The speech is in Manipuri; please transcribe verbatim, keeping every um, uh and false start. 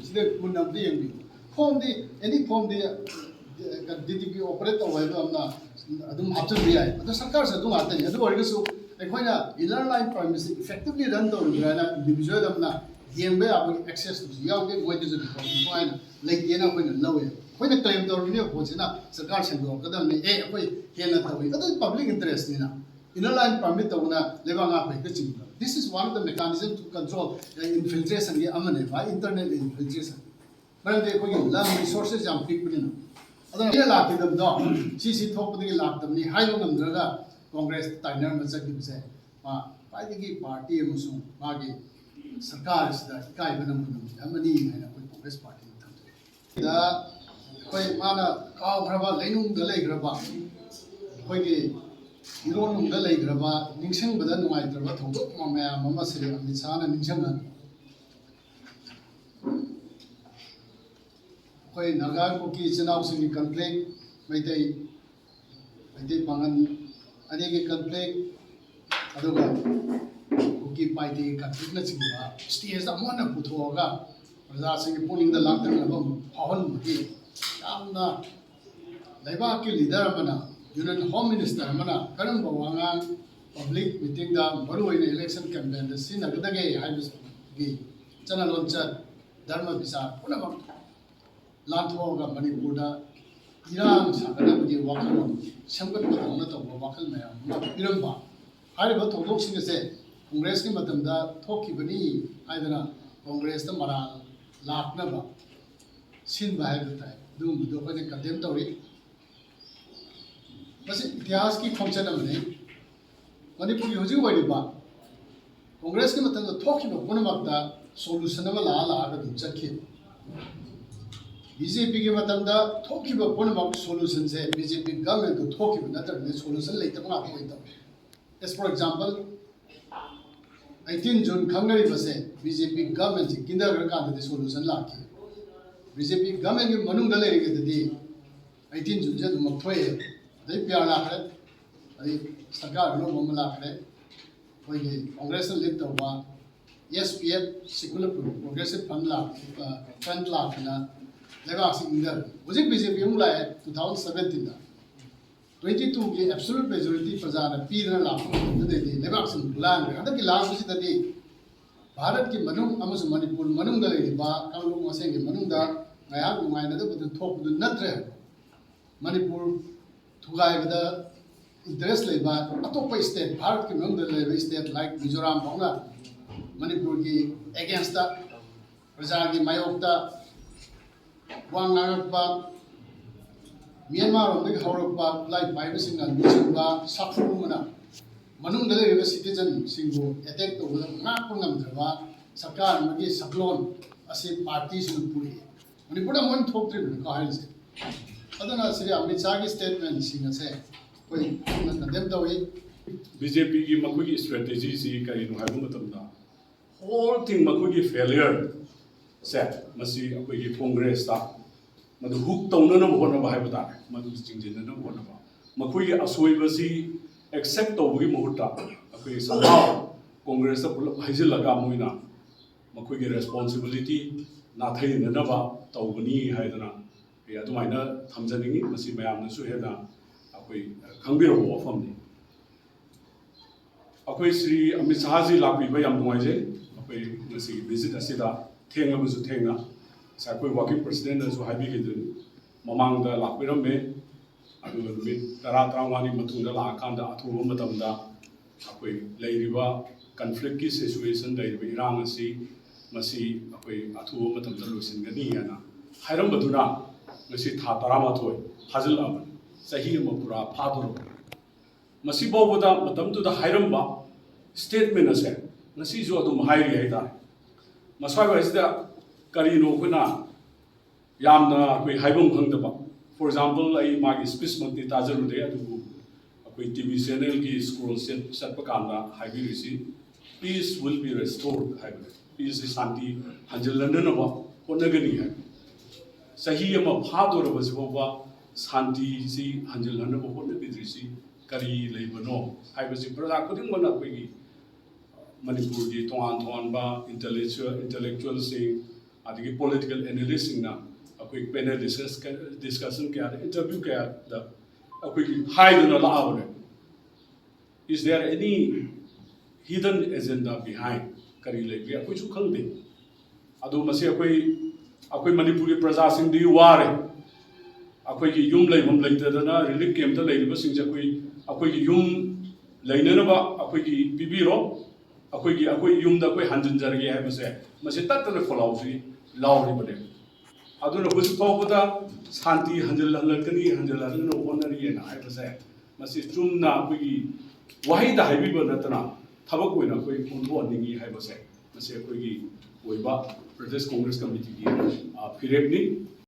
ꯁꯤꯗ ꯃꯨꯟꯅ ꯑꯝꯇ ꯌꯦꯡꯕꯤꯌꯨ꯫ ꯐꯣꯝꯗꯤ, ꯑꯦꯅꯤ ꯐꯣꯝꯗꯤ ꯗꯤ ꯇꯤ ꯄꯤ ꯑꯣꯄꯔꯦꯠ ꯇꯧꯕ ꯍꯥꯏꯕ ꯑꯃꯅ ꯑꯗꯨꯝ ꯍꯥꯞꯆꯤꯟꯕ ꯌꯥꯏ꯫ ꯑꯗꯣ ꯁꯔꯀꯥꯔꯁꯦ ꯑꯗꯨ ꯉꯥꯛꯇꯅꯤ꯫ ꯑꯗꯨ ꯑꯣꯏꯔꯒꯁꯨ ꯑꯩꯈꯣꯏꯅ ꯏꯅꯔ ꯂꯥꯏꯟ ꯄꯔꯃꯤꯠꯁꯤ ꯏꯐꯦꯛꯇꯤꯚꯂꯤ ꯔꯟ ꯇꯧꯔꯤꯕ꯭ꯔꯥ ꯍꯥꯏꯅ ꯏꯟꯗꯤꯕꯤꯖꯨꯋꯦꯜ ꯑꯃꯅ ꯌꯦꯡꯕ ꯌꯥꯕꯒꯤ ꯑꯦꯛꯁꯦꯁꯇꯨꯁꯨ ꯌꯥꯎꯗꯦ꯫ ꯃꯣꯏꯗꯁꯨ ꯔꯤꯄꯣꯔꯠ ꯍꯥꯏꯅ ꯂꯩꯇꯦꯅ ꯑꯩꯈꯣꯏꯅ ꯂꯧꯋꯦ꯫ ꯑꯩꯈꯣꯏꯅ ꯀ꯭ꯂꯦꯝ ꯇꯧꯔꯤꯕ ꯄꯣꯠꯁꯤꯅ ꯁꯔꯀꯥꯔ ꯁꯦꯡꯗꯣꯛꯀꯗꯕꯅꯤ, ꯑꯦ, ꯑꯩꯈꯣꯏ ꯍꯦꯟꯅ ꯇꯧꯏ꯫ ꯑꯗꯨ ꯄꯕ꯭ꯂꯤꯛ ꯏꯟꯇꯔꯦꯁꯅꯤꯅ꯫ ꯏꯅꯔ ꯂꯥꯏꯟ ꯄꯔꯃꯤꯠ ꯇꯧꯕꯅ ꯂꯩꯕꯥꯛ ꯉꯥꯛꯄ ꯍꯦꯛꯇ ꯆꯤꯡꯕ꯫ This is one of the mechanism to control infiltrationꯒꯤ ꯑꯃꯅꯦꯕ, ꯏꯟꯇꯔꯅꯦꯜ ꯏꯟꯐꯤꯜꯇ꯭ꯔꯦꯁꯟ꯫ ꯃꯔꯝꯗꯤ ꯑꯩꯈꯣꯏꯒꯤ ꯂꯝ ꯔꯤꯁꯣꯔꯁꯦꯁ ꯌꯥꯝ ꯄꯤꯛꯄꯅꯤꯅ꯫ ꯑꯗꯨꯅ ꯑꯩꯅ ꯂꯥꯛꯈꯤꯗꯕꯗꯣ ꯁꯤ ꯁꯤ ꯊꯣꯛꯄꯗꯒꯤ ꯂꯥꯛꯇꯕꯅꯤ ꯍꯥꯏꯕ ꯉꯝꯗ꯭ꯔꯒ ꯀꯣꯡꯒ꯭ꯔꯦꯁ ꯇꯥꯏꯅꯔ ꯑꯃ ꯆꯠꯈꯤꯕꯁꯦ ꯃꯥ ꯈ꯭ꯋꯥꯏꯗꯒꯤ ꯄꯥꯔꯇꯤ ꯑꯃꯁꯨꯡ ꯃꯥꯒꯤ ꯁꯔꯀꯥꯔꯁꯤꯗ ꯏꯀꯥꯏꯕ ꯅꯪꯕ ꯅꯨꯃꯤꯠ ꯑꯃꯅꯤ ꯍꯥꯏꯅ ꯑꯩꯈꯣꯏ ꯀꯣꯡꯒ꯭ꯔꯦꯁ ꯄꯥꯔꯇꯤꯅ ꯊꯝꯖꯒꯦ꯫ ꯗ ꯑꯩꯈꯣꯏ ꯃꯥꯅ ꯀꯥꯎꯈ꯭ꯔꯕ, ꯂꯩꯅꯨꯡꯗ ꯂꯩꯈ꯭ꯔꯕ, ꯑꯩꯈꯣꯏꯒꯤ ꯏꯔꯣꯟꯅꯨꯡꯗ ꯂꯩꯈ꯭ꯔꯕ, ꯅꯤꯡꯁꯤꯡꯕꯗ ꯅꯨꯡꯉꯥꯏꯇ꯭ꯔꯕ ꯊꯧꯗꯣꯛ ꯃꯌꯥꯝ ꯑꯃ ꯁ꯭ꯔꯤ ꯑꯃꯤꯠ ꯁꯥꯍꯅ ꯅꯤꯡꯁꯤꯡꯍꯟ꯫ ꯑꯩꯈꯣꯏ ꯅꯥꯒꯥ ꯀꯨꯀꯤ ꯏꯆꯤꯟ ꯏꯅꯥꯎꯁꯤꯡꯒꯤ ꯀꯟꯐ꯭ꯂꯤꯛ, ꯃꯩꯇꯩ ꯃꯩꯇꯩ ꯄꯥꯉꯜ ꯑꯅꯤꯒꯤ ꯀꯟꯐ꯭ꯂꯤꯛ, ꯑꯗꯨꯒ ꯀꯨꯀꯤ ꯄꯥꯏꯇꯦꯒꯤ ꯀꯟꯐ꯭ꯂꯤꯛꯅꯆꯤꯡꯕ ꯁ꯭ꯇꯦꯖꯇ ꯑꯃꯨꯛ ꯍꯟꯅ ꯄꯨꯊꯣꯛꯑꯒ ꯄ꯭ꯔꯖꯥꯁꯤꯡꯒꯤ ꯄꯨꯛꯅꯤꯡꯗ ꯂꯥꯡꯇꯛꯅꯕ ꯑꯃ ꯐꯥꯎꯍꯟꯕꯒꯤ ꯌꯥꯝꯅ ꯂꯩꯕꯥꯛꯀꯤ ꯂꯤꯗꯔ ꯑꯃꯅ, ꯌꯨꯅꯤꯌꯟ ꯍꯣꯝ ꯃꯤꯅꯤꯁꯇꯔ ꯑꯃꯅ ꯀꯔꯝꯕ ꯋꯥꯉꯥꯡ ꯄꯕ꯭ꯂꯤꯛ ꯃꯤꯇꯤꯡꯗ, ꯃꯔꯨꯑꯣꯏꯅ ꯏꯂꯦꯛꯁꯟ ꯀꯦꯝꯄꯦꯟꯗ ꯁꯤꯖꯤꯟꯅꯒꯗꯒꯦ ꯍꯥꯏꯕꯒꯤ ꯆꯠꯅ ꯂꯣꯟꯆꯠ, ꯙꯔꯃ ꯕꯤꯆꯥꯔ ꯄꯨꯝꯅꯃꯛ ꯂꯥꯟꯊꯣꯛꯑꯒ ꯃꯅꯤꯄꯨꯔꯗ ꯏꯔꯥꯡ ꯁꯥꯒꯠꯅꯕꯒꯤ ꯋꯥꯈꯜꯂꯣꯟ ꯁꯦꯝꯒꯠꯄꯗꯧꯅ ꯇꯧꯕ ꯋꯥꯈꯜ ꯃꯌꯥꯝ ꯑꯃ ꯄꯤꯔꯝꯕ꯫ ꯍꯥꯏꯔꯤꯕ ꯊꯧꯗꯣꯛꯁꯤꯡ ꯑꯁꯦ ꯀꯣꯡꯒ꯭ꯔꯦꯁꯀꯤ ꯃꯇꯝꯗ ꯊꯣꯛꯈꯤꯕꯅꯤ ꯍꯥꯏꯗꯅ ꯀꯣꯡꯒ꯭ꯔꯦꯁꯇ ꯃꯔꯥꯜ ꯂꯥꯛꯅꯕ ꯁꯤꯟꯕ ꯍꯥꯏꯕ ꯇꯥꯏ꯫ ꯑꯗꯨꯒꯨꯝꯕꯗꯣ ꯑꯩꯈꯣꯏꯅ ꯀꯟꯗꯦꯝ ꯇꯧꯏ꯫ ꯃꯁꯤ ꯏꯇꯤꯍꯥꯁꯀꯤ ꯈꯣꯡꯆꯠ ꯑꯃꯅꯤ꯫ ꯃꯅꯤꯄꯨꯔꯒꯤ ꯍꯧꯖꯤꯛ ꯑꯣꯏꯔꯤꯕ ꯀꯣꯡꯒ꯭ꯔꯦꯁꯀꯤ ꯃꯇꯝꯗ ꯊꯣꯛꯈꯤꯕ ꯄꯨꯝꯅꯃꯛꯇ ꯁꯣꯂꯨꯁꯟ ꯑꯃ ꯂꯥꯛꯑ ꯂꯥꯛꯑꯒ ꯑꯗꯨꯝ ꯆꯠꯈꯤ꯫ ꯕꯤ ꯖꯦ ꯄꯤꯒꯤ ꯃꯇꯝꯗ ꯊꯣꯛꯈꯤꯕ ꯄꯨꯝꯅꯃꯛ ꯁꯣꯂꯨꯁꯟꯁꯦ ꯕꯤ ꯖꯦ ꯄꯤ ꯒꯚꯔꯟꯃꯦꯟꯠꯇꯨ ꯊꯣꯛꯈꯤꯕ ꯅꯠꯇ꯭ꯔꯕꯅꯤꯅ ꯁꯣꯂꯨꯁꯟ ꯂꯩꯇꯕ ꯉꯥꯛꯇ ꯑꯣꯏꯅ ꯇꯧꯋꯤ꯫ As for example, eighteen June ꯈꯪꯅꯔꯤꯕꯁꯦ ꯕꯤ ꯖꯦ ꯄꯤ ꯒꯚꯔꯟꯃꯦꯟꯠꯁꯤ ꯀꯤꯟꯊꯈ꯭ꯔꯀꯥꯟꯗꯗꯤ ꯁꯣꯂꯨꯁꯟ ꯂꯥꯛꯈꯤ꯫ ꯕꯤ ꯖꯦ ꯄꯤ ꯒꯚꯔꯟꯃꯦꯟꯠꯀꯤ ꯃꯅꯨꯡꯗ ꯂꯩꯔꯤꯉꯩꯗꯗꯤ ꯑꯩꯠꯇꯤꯟ ꯖꯨꯟꯁꯦ ꯑꯗꯨꯃꯛ ꯊꯣꯛꯑꯦ꯫ ꯑꯗꯩ ꯄꯤ ꯑꯥꯔ ꯂꯥꯛꯈ꯭ꯔꯦ, ꯑꯗꯩ ꯁꯔꯀꯥꯔ ꯑꯅꯧꯕ ꯑꯃ ꯂꯥꯛꯈ꯭ꯔꯦ꯫ ꯑꯩꯈꯣꯏꯒꯤ ꯀꯣꯡꯒ꯭ꯔꯦꯁꯅ ꯂꯤꯗ ꯇꯧꯕ S P F, Secular Progressive Front ꯂꯥꯛ-, ꯑ, Front ꯂꯥꯛꯇꯅ ꯂꯩꯕꯥꯛꯁꯤ ꯏꯪꯊꯔꯦ꯫ ꯍꯧꯖꯤꯛ ꯕꯤ ꯖꯦ ꯄꯤ ꯑꯃꯨꯛ ꯂꯥꯛꯑꯦ, two thousand seventeen ꯗ꯫ Twenty two ꯒꯤ absolute majority ꯄ꯭ꯔꯖꯥꯅ ꯄꯤꯗꯅ ꯂꯥꯛꯄ ꯃꯇꯝꯗꯨꯗꯩꯗꯤ ꯂꯩꯕꯥꯛꯁꯤꯡ ꯍꯨꯔꯥꯟꯈ꯭ꯔꯦ꯫ ꯍꯟꯗꯛꯀꯤ ꯂꯥꯛꯄꯁꯤꯗꯗꯤ ꯚꯥꯔꯠꯀꯤ ꯃꯅꯨꯡ ꯑꯃꯁꯨꯡ ꯃꯅꯤꯄꯨꯔ ꯃꯅꯨꯡꯗ ꯂꯩꯔꯤꯕ ꯀꯥꯡꯂꯨꯞ ꯃꯁꯦꯟꯒꯤ ꯃꯅꯨꯡꯗ ꯉꯥꯏꯍꯥꯛ ꯅꯨꯡꯉꯥꯏꯅꯗꯕꯗꯨ ꯊꯣꯛꯄꯗꯨ ꯅꯠꯇ꯭ꯔꯦ꯫ ꯃꯅꯤꯄꯨꯔ ꯊꯨꯒꯥꯏꯕꯗ interest ꯂꯩꯕ ꯑꯇꯣꯞꯄ state, ꯚꯥꯔꯠꯀꯤ ꯃꯅꯨꯡꯗ ꯂꯩꯔꯤꯕ state like ꯃꯤꯖꯣꯔꯥꯝ ꯐꯥꯎꯅ ꯃꯅꯤꯄꯨꯔꯒꯤ against ꯇ, ꯄ꯭ꯔꯖꯥꯒꯤ ꯃꯥꯌꯣꯛꯇ ꯋꯥ ꯉꯥꯡꯉꯛꯄ, ꯃ꯭ꯌꯥꯟꯃꯥꯔ ꯔꯣꯝꯗꯒꯤ ꯍꯧꯔꯛꯄ ꯈꯨꯠꯂꯥꯏ ꯄꯥꯏꯕꯁꯤꯡꯅ ꯂꯨꯆꯤꯡꯕ ꯁꯥꯐꯨ ꯑꯃꯅ ꯃꯅꯨꯡꯗ ꯂꯩꯔꯤꯕ citizen ꯁꯤꯡꯕꯨ attack ꯇꯧꯕꯗ ꯉꯥꯛꯄ ꯉꯝꯗ꯭ꯔꯕ ꯁꯔꯀꯥꯔ ꯑꯃꯒꯤ ꯁꯛꯂꯣꯟ ꯑꯁꯤ party ꯁꯤꯅ ꯄꯨꯔꯛꯏ꯫ ꯃꯅꯤꯄꯨꯔꯗ ꯑꯃꯨꯛ ꯍꯟꯅ ꯊꯣꯛꯇ꯭ꯔꯤꯕꯅꯤꯀꯣ ꯍꯥꯏꯔꯤꯁꯦ꯫ ꯑꯗꯨꯅ ꯁꯤꯗꯤ ꯑꯃꯤꯠ ꯁꯥꯍꯒꯤ statement ꯁꯤꯡ ꯑꯁꯦ ꯑꯩꯈꯣꯏ ꯄꯨꯟꯅ condemn ꯇꯧꯏ꯫ ꯕꯤ ꯖꯦ ꯄꯤꯒꯤ ꯃꯈꯣꯏꯒꯤ strategy ꯁꯤ ꯀꯔꯤꯅꯣ ꯍꯥꯏꯕ ꯃꯇꯝꯗ, whole thing ꯃꯈꯣꯏꯒꯤ failure ꯁꯦ, ꯃꯁꯤ ꯑꯩꯈꯣꯏꯒꯤ ꯀꯣꯡꯒ꯭ꯔꯦꯁꯇ ꯃꯗꯨ hook ꯇꯧꯅꯅꯕ ꯍꯣꯠꯅꯕ ꯍꯥꯏꯕ ꯇꯥꯔꯦ, ꯃꯗꯨ ꯆꯤꯡꯁꯤꯟꯅꯅꯕ ꯍꯣꯠꯅꯕ, ꯃꯈꯣꯏꯒꯤ ꯑꯁꯣꯏꯕꯁꯤ accept ꯇꯧꯕꯒꯤ ꯃꯍꯨꯠꯇ ꯑꯩꯈꯣꯏꯒꯤ somehow ꯀꯣꯡꯒ꯭ꯔꯦꯁꯇ ꯄꯨꯂꯞ ꯍꯩꯖꯤꯜꯂꯒ ꯃꯣꯏꯅ ꯃꯈꯣꯏꯒꯤ responsibility ꯅꯥꯊꯩꯅꯅꯕ ꯇꯧꯕꯅꯤ ꯍꯥꯏꯗꯅ ꯑꯩ ꯑꯗꯨꯃꯥꯏꯅ ꯊꯝꯖꯅꯤꯡꯉꯤ꯫ ꯃꯁꯤ ꯃꯌꯥꯝꯅꯁꯨ ꯍꯦꯟꯅ ꯑꯩꯈꯣꯏ ꯈꯪꯕꯤꯔꯕ ꯋꯥꯐꯝꯅꯤ꯫ ꯑꯩꯈꯣꯏ ꯁ꯭ꯔꯤ ꯑꯃꯤꯠ ꯁꯥꯍꯖꯤ ꯂꯥꯛꯄꯤꯕ ꯌꯥꯝ ꯅꯨꯡꯉꯥꯏꯖꯩ꯫ ꯑꯩꯈꯣꯏ ꯉꯁꯤꯒꯤ visit ꯑꯁꯤꯗ ꯊꯦꯡꯂꯕꯁꯨ ꯊꯦꯡꯅ, ꯉꯁꯥꯏ ꯑꯩꯈꯣꯏ working president ꯅꯁꯨ ꯍꯥꯏꯕꯤꯈꯤꯗꯨꯅꯤ, ꯃꯃꯥꯡꯗ ꯂꯥꯛꯄꯤꯔꯝꯃꯦ, ꯑꯗꯨꯒ ꯅꯨꯃꯤꯠ ꯇꯔꯥ ꯇꯔꯥꯃꯉꯥꯅꯤ ꯃꯇꯨꯡꯗ ꯂꯥꯛꯑꯀꯥꯟꯗ ꯑꯊꯨꯕ ꯃꯇꯝꯗ ꯑꯩꯈꯣꯏ ꯂꯩꯔꯤꯕ conflict ꯀꯤ situation, ꯂꯩꯔꯤꯕ ꯏꯔꯥꯡ ꯑꯁꯤ, ꯃꯁꯤ ꯑꯩꯈꯣꯏ ꯑꯊꯨꯕ ꯃꯇꯝꯗ ꯂꯣꯏꯁꯤꯟꯒꯅꯤ ꯍꯥꯏꯅ ꯍꯥꯏꯔꯝꯕꯗꯨꯅ ꯉꯁꯤ ꯊꯥ ꯇꯔꯥꯃꯥꯊꯣꯏ ꯐꯥꯖꯤꯜꯂꯛꯑꯕꯅꯤ, ꯆꯍꯤ ꯑꯃ ꯄꯨꯔꯥ ꯐꯥꯗꯣꯔꯕꯅꯤ꯫ ꯃꯁꯤ ꯐꯥꯎꯕꯗ ꯃꯇꯝꯗꯨꯗ ꯍꯥꯏꯔꯝꯕ statement ꯑꯁꯦ ꯉꯁꯤꯁꯨ ꯑꯗꯨꯝ ꯍꯥꯏꯔꯤ ꯍꯥꯏꯇꯥꯔꯦ꯫ ꯃꯁ꯭ꯋꯥꯏꯋꯥꯏꯁꯤꯗ ꯀꯔꯤꯅꯣ ꯑꯩꯈꯣꯏꯅ ꯌꯥꯝꯅ ꯑꯩꯈꯣꯏ ꯍꯥꯏꯐꯝ ꯈꯪꯗꯕ, for example, ꯑꯩ ꯃꯥꯒꯤ speech ꯃꯛꯇꯤ ꯇꯥꯖꯔꯨꯗꯦ, ꯑꯗꯨꯕꯨ ꯑꯩꯈꯣꯏ ꯇꯤ ꯚꯤ channel ꯒꯤ scroll ꯆꯠ-, ꯆꯠꯄ ꯀꯥꯟꯗ ꯍꯥꯏꯕꯤꯔꯤꯁꯤ, "Peace will be restored" ꯍꯥꯏꯕꯅꯤ꯫ Peace ꯁꯤ, ꯁꯥꯟꯇꯤ ꯍꯟꯖꯤꯜꯍꯟꯅꯅꯕ ꯍꯣꯠꯅꯒꯅꯤ ꯍꯥꯏꯕ꯫ ꯆꯍꯤ ꯑꯃ ꯐꯥꯗꯣꯔꯕꯁꯤ ꯐꯥꯎꯕ ꯁꯥꯟꯇꯤꯁꯤ ꯍꯟꯖꯤꯜꯍꯟꯅꯕ ꯍꯣꯠꯅꯕꯤꯗ꯭ꯔꯤꯁꯤ ꯀꯔꯤ ꯂꯩꯕꯅꯣ ꯍꯥꯏꯕꯁꯤ ꯄ꯭ꯔꯖꯥ ꯈꯨꯗꯤꯡꯃꯛꯅ ꯑꯩꯈꯣꯏꯒꯤ ꯃꯅꯤꯄꯨꯔꯒꯤ ꯇꯣꯉꯥꯟ ꯇꯣꯉꯥꯟꯕ ꯏꯟꯇꯦꯂꯦꯛꯆꯨꯋꯦꯜ ꯏꯟꯇꯦꯂꯦꯛꯆꯨꯋꯦꯜꯁꯤꯡ, ꯑꯗꯒꯤ ꯄꯣꯂꯤꯇꯤꯀꯦꯜ ꯑꯦꯅꯥꯂꯤꯁꯁꯤꯡꯅ ꯑꯩꯈꯣꯏ ꯄꯦꯅꯦꯜ ꯗꯤꯁꯀꯁꯟ ꯀꯌꯥꯗ, ꯏꯟꯇꯔꯚ꯭ꯌꯨ ꯀꯌꯥꯗ ꯑꯩꯈꯣꯏꯒꯤ ꯍꯥꯏꯗꯨꯅ ꯂꯥꯛꯑꯕꯅꯦ꯫ Is there any hidden agenda behind? ꯀꯔꯤ ꯂꯩꯒꯦ ꯑꯩꯈꯣꯏꯁꯨ ꯈꯪꯗꯦ꯫ ꯑꯗꯨ ꯃꯁꯤ ꯑꯩꯈꯣꯏ ꯑꯩꯈꯣꯏ ꯃꯅꯤꯄꯨꯔꯒꯤ ꯄ꯭ꯔꯖꯥꯁꯤꯡꯗꯤ ꯋꯥꯔꯦ꯫ ꯑꯩꯈꯣꯏꯒꯤ ꯌꯨꯝ ꯂꯩꯐꯝ ꯂꯩꯇꯗꯅ ꯔꯤꯂꯤꯐ ꯀꯦꯝꯞꯇ ꯂꯩꯔꯤꯕꯁꯤꯡꯁꯦ ꯑꯩꯈꯣꯏ ꯑꯩꯈꯣꯏꯒꯤ ꯌꯨꯝ ꯂꯩꯅꯅꯕ ꯑꯩꯈꯣꯏꯒꯤ ꯄꯤꯕꯤꯔꯣ꯫ ꯑꯩꯈꯣꯏꯒꯤ ꯑꯩꯈꯣꯏ ꯌꯨꯝꯗ ꯑꯩꯈꯣꯏ ꯍꯟꯖꯤꯟꯖꯔꯒꯦ ꯍꯥꯏꯕꯁꯦ ꯃꯁꯤ ꯇꯠꯇꯅ ꯈꯣꯜꯂꯥꯎꯁꯤ ꯂꯥꯎꯔꯤꯕꯅꯦ꯫ ꯑꯗꯨꯅ ꯍꯧꯖꯤꯛ ꯐꯥꯎꯕꯗ ꯁꯥꯟꯇꯤ ꯍꯟꯖꯤꯜꯍꯜꯂꯛꯀꯅꯤ, ꯍꯟꯖꯤꯜꯍꯟꯅꯕ ꯍꯣꯠꯅꯔꯤꯑꯅ ꯍꯥꯏꯕꯁꯦ ꯃꯁꯤ ꯆꯨꯝꯅ ꯑꯩꯈꯣꯏꯒꯤ ꯋꯥꯍꯩꯗ ꯍꯥꯏꯕꯤꯕ ꯅꯠꯇꯅ ꯊꯕꯛ ꯑꯣꯏꯅ ꯑꯩꯈꯣꯏ ꯑꯣꯟꯊꯣꯛꯍꯟꯅꯤꯡꯉꯤ ꯍꯥꯏꯕꯁꯦ ꯃꯁꯤ ꯑꯩꯈꯣꯏꯒꯤ ꯑꯣꯏꯕ ꯄ꯭ꯔꯗꯦꯁ ꯀꯣꯡꯒ꯭ꯔꯦꯁ ꯀꯃꯤꯇꯤꯒꯤ, ꯑ, ꯐꯤꯔꯦꯞꯅꯤ꯫